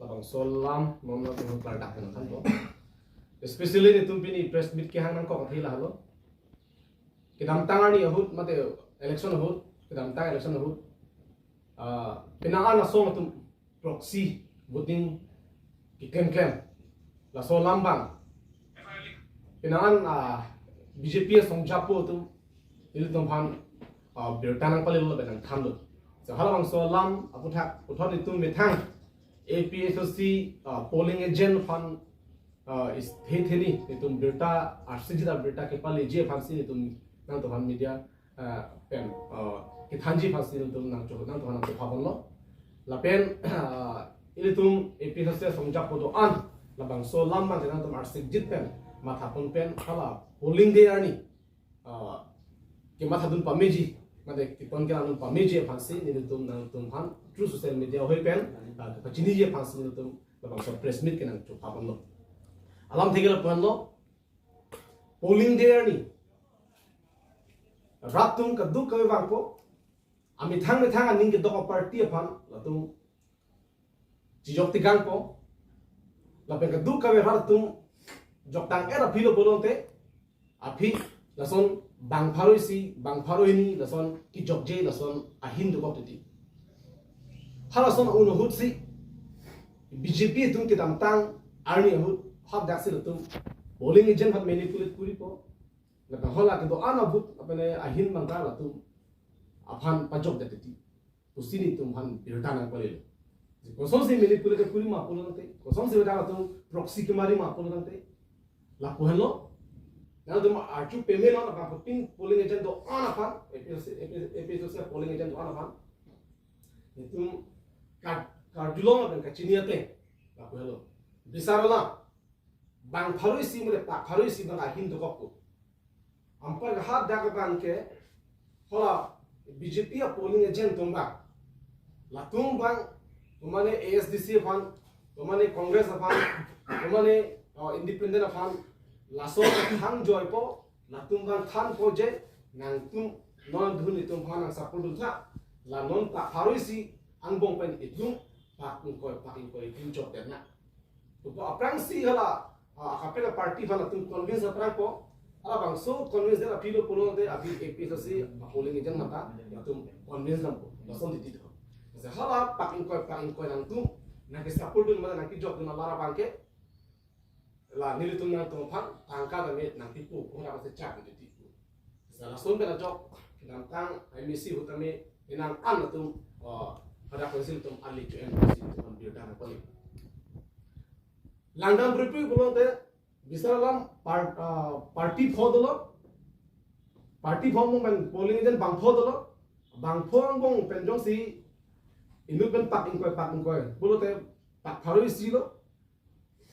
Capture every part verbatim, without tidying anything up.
Labangso alam non nangtum klardak nangthanpo. Especially nelitum pini press meet kehang nangkok athe lahelo. Kedamtang arni ahut mate election ahut, kedamtang election ahut, ah, penang an asong atum proxy voting keklemklem. Laso alam abang penang an, ah, B J P asong japo atum ilitum aphan, ah, birta nangpalelo lapen nangthanlo. So halabangso alam aphuthak puthot nelitum methang A P H L C, ah, polling agent aphan, ah, is the theni nelitum birta, arsikjit abirta kepaleji aphansi nelitum nangtum aphan media, ah, pen, ah, kethanji aphansi nelitum nangcho nangtum aphan nangchopha ponlo. Lapen, ah, ilitum A P H L C asong japo do-an labangso alam abang nangtum arsikjit pen mathapon pen hala polling day arni, ah, kemathadun pameji, mate keton kelangdun pameji aphansi nelitum nangtum aphan through social media ahoi pen, ah, kepachiniji aphansi nelitum labangso press meet kenangchopha ponlo. Alamthe ke lapu-anlo, polling day arni rat atum kadokave vangpo, amethang methang aning kedok aparty aphan latum chijok tigangpo. Lapen kadokave rat atum joktang-et aphi lo pulote, aphi lason bang pharo isi, bang pharo hini lason kejokje lason ahin dokok titi. Halason un ahutsi B J P atum kedamtang arni ahut hadaksi latum polling agent aphan manipulate koripo. Lapen hala kedo-an a-vote apene ahin abang ta latum aphan pajokdet titi pusi nelitum aphan birta nangpalelo. Kosonsi manipulate kori ma pulo tangte, kosonsi dak latum proxy kemari ma pulo tangte, lapu-anlo. Nangtum arju pame lo, nangtum polling agent do-an aphan, A P H L C, A P H L C polling agent do-an aphan nelitum kar-, karjulong lapen kachini ateng, lapu-anlo. Bisar alam, bang pharo isi mate pak pharo isi abang ahin dokokpo. Anpar hadak abangke hala B J P apolling agent atum abang, latum abang, tomane A S D C aphan, tomane Congress aphan, tomane, uh, independent aphan, laso than joipo, latum abang thanpo je, nangtum non dun itum aphan nang support duntha, la non pak pharo isi angbong pen itum pak ingkoi, pak ingkoi itum jokdet nang. Lapu aphrangsi hala, ah, kaprek aparty aphan latum convince aphrangpo. Halabangso convince det aphi lo pulote aphi A P H L C polling agent mate latum convince dampo. Lason titi do. Masa hala pak ingkoi, pak ingkoi nangtum nangkesupport dun mate nangkejokdun alar abangke, la nelitum nangtum aphan tangka tame nangpipo, ora masa chak titi. Sa lason pen ajok kedamtang M A C ahut tame penang an atum, uh, pada konsil atum ali cho M A C atum birta nangpale. Langdam phripri pulote bisar alam par-, uh, party pho dolo. Party pho mo pen polling agent bang pho dolo. Bang pho angbong pen jongsi inut pen pak ingkoi, pak ingkoi pulote pak pharo isi lo.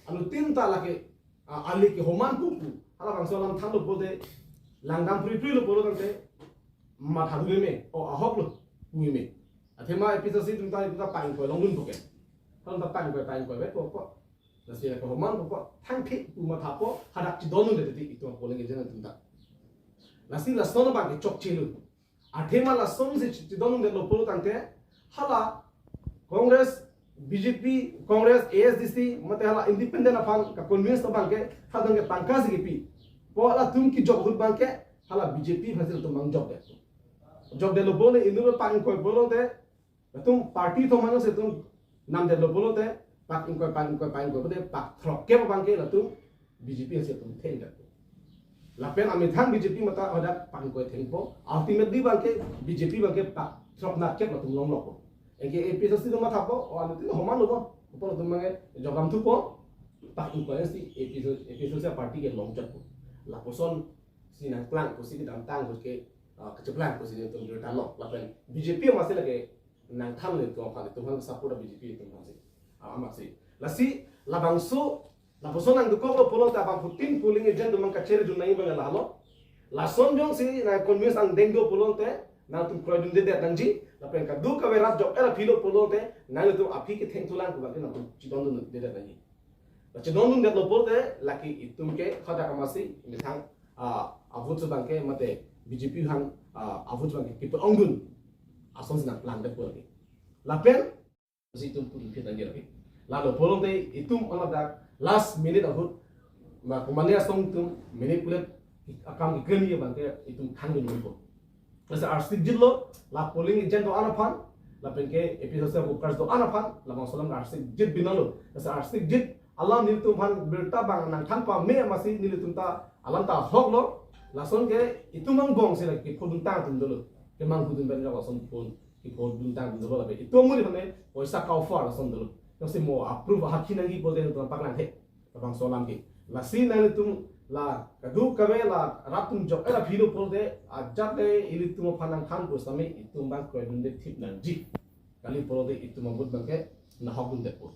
Anuttin ta lake, ah, ali ke homan pupu. Halabangso alam thanlo pulote langdam phripri lo pulo tangte mathadun me, o ahok lo, pu me. Athema A P H L C atum ta, atum ta pak ingkoi longdunpo ke. Atum ta pak ingkoi, pak ingkoi vepo po. Lasi lake homan pupo, thangthe pu mathapo, hadak chidondunde titi itum polling agent atum ta. Lasi lason abangke chokchelo. Athema lasonsi chidondundetlo pulo tangte, hala Congress, B J P, Congress, A S D C mate hala independent aphan kaconvince abangke, hala abangke tangka si kipipo, halatum kejok ahut abangke hala B J P aphansi latum abang jokdet. Jokdetlo pulote inut pak ingkoi pulote, latum party thom mane si latum namdetlo pulote, pak ingkoi, pak ingkoi, pak ingkoi pulote pak throkkep abangke latum B J P aphansi latum thengdet. Lapen amethang B J P mate hadak pak ingkoi thengpo. Ultimately abangke B J P abangke pak throknerkep latum longlo po. Anke A P H L C atum mathapo, o anuttin homan lo po. Apor latum abangke jokdam thupo. Pak ingkoi si A P H L C, A P H L C party ke longjokpo. Lapuson si nangplang pusi kedamtang ahut ke, ah, kacheplang pusi nelitum birta lo. Lapen B J P amatsi lake nangthan nelitum aphan, nelitum aphan support B J P atum aphansi. Ah, amatsi. Lasi labangso, lapuson nangdokoklo pulote abangphutin polling agent atum abang kachere dun nangji abang lahelo. Lason jongsi nangconvince angdeng do pulote nangtum kroidundedet nangji. Lapen kadokave rat jok-et aphi lo pulote nanglitum aphi kethengthulang pu abangke nangtum chidondundedet nangji. La chidondundetlo pulote lake itum ke hadak amatsi methang, ah, a-vote abangke mate B J P aphan, ah, a-vote abangke kipe-ongdun asonsi nangplangdet pu lake. Lapen si itum pudun phit nangji lake. Lalo pulote itum ala dak last minute ahut ma komane asong itum manipulate akam keklem abangke itum thangdun nangpo. Lasi arsik jitlo, la polling agent do-an aphan, lapen ke APHLC workers do-an aphan, labangso alam arsik jit binong lo. Lasi arsik jit alam nelitum aphan birta abang nangthan pame amatsi nelitum ta alam ta ahok lo. Lason ke itum angbong si la kephodun tang atum dolo. Kemang hudun pen lason phone kephodun tang atum dolo, lapen itum muri hame poisa ka-offer lason dolo. Lasi mo approve ahakhi nangji pulote nelitum paklang he. Labangso alam ke. Lasi nanglitum la kadokave la rat atum jok era philo pulote ajat le ilitum aphan nangthanpo setame itum abang kroidunde thip nangji. Kali pulote itum a-vote abangke nahokdundetpo.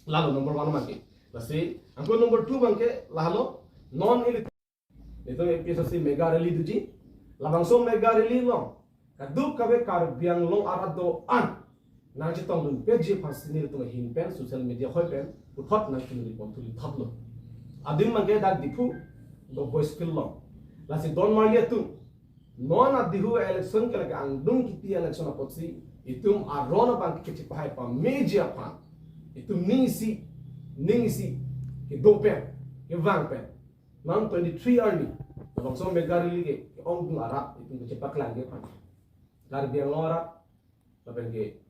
Lalo number one abangke. Lasi anke number two abangke lahelo, non ili itum APHLC mega rally doji. Labangso mega rally along kadokave Karbi Anglong arat do-an nangchetongdunpetji aphansi nelitum ahin pen social media hoi pen puthot nangchingripon thuli thotlo. Adim abangke dak Diphu do Boys Field along. Lasi don marli atum, non adihu election ke lake angdung kipi election apotsi itum aron abang kechepahai pameji aphan itum ning isi, ning isi kedo pen, kevang pen, non twenty-three arni labangso mega rally ke ke-ongdung arat itum kechepaklangji aphan, Karbi Anglong arat lapen ke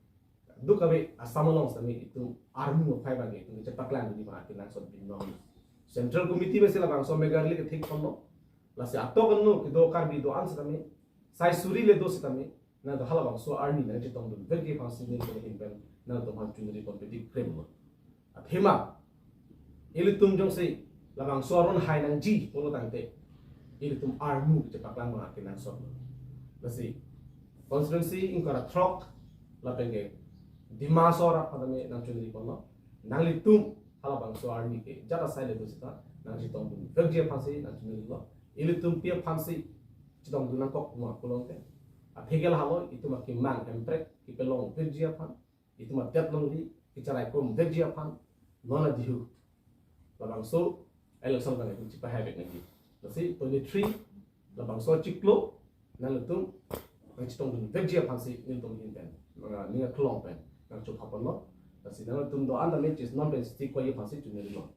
kadokave Assam along setame itum armu aphai abangke itum kechepaklangji ma kenangsot binong. Central Committee pensi labangso mega rally kethik ponlo. Lasi atok anno kedo Karbi do-an setame, sai suri le do setame, nangtum halabangso arni nangchetongdunvekji aphansi nelitum ahin pen nangtum aphan chunri ponpe dik krem lo. Athema ilitum jongsi labangso aron hai nangji pulo tangte ilitum armu kechepaklang abang kenangsot lo. Lasi constituency ingkoi ra throk lapen ke Dima Hasao arat aphan tame nangchunri ponlo. Nanglitum halabangso arni ke jat asai le do seta nangchetongdunvekji aphansi nangchunri lo. Ilitum pi aphansi chetongdun nangkok ma pulote, aphegel halo itum akemang Hemprek kepalongvekji aphan, itum adet longri kecharai krumvekji aphan, non adihu labangso election abang itum chepahaivek nangji. Lasi twenty-three labangso achiklo nanglitum nangchetongdunvekji aphansi nelitum ahin pen, ah, ning aklong pen nangchopha ponlo. Lasi nanglitum do-an tame chesnon pen siti koiji aphansi chunri lo.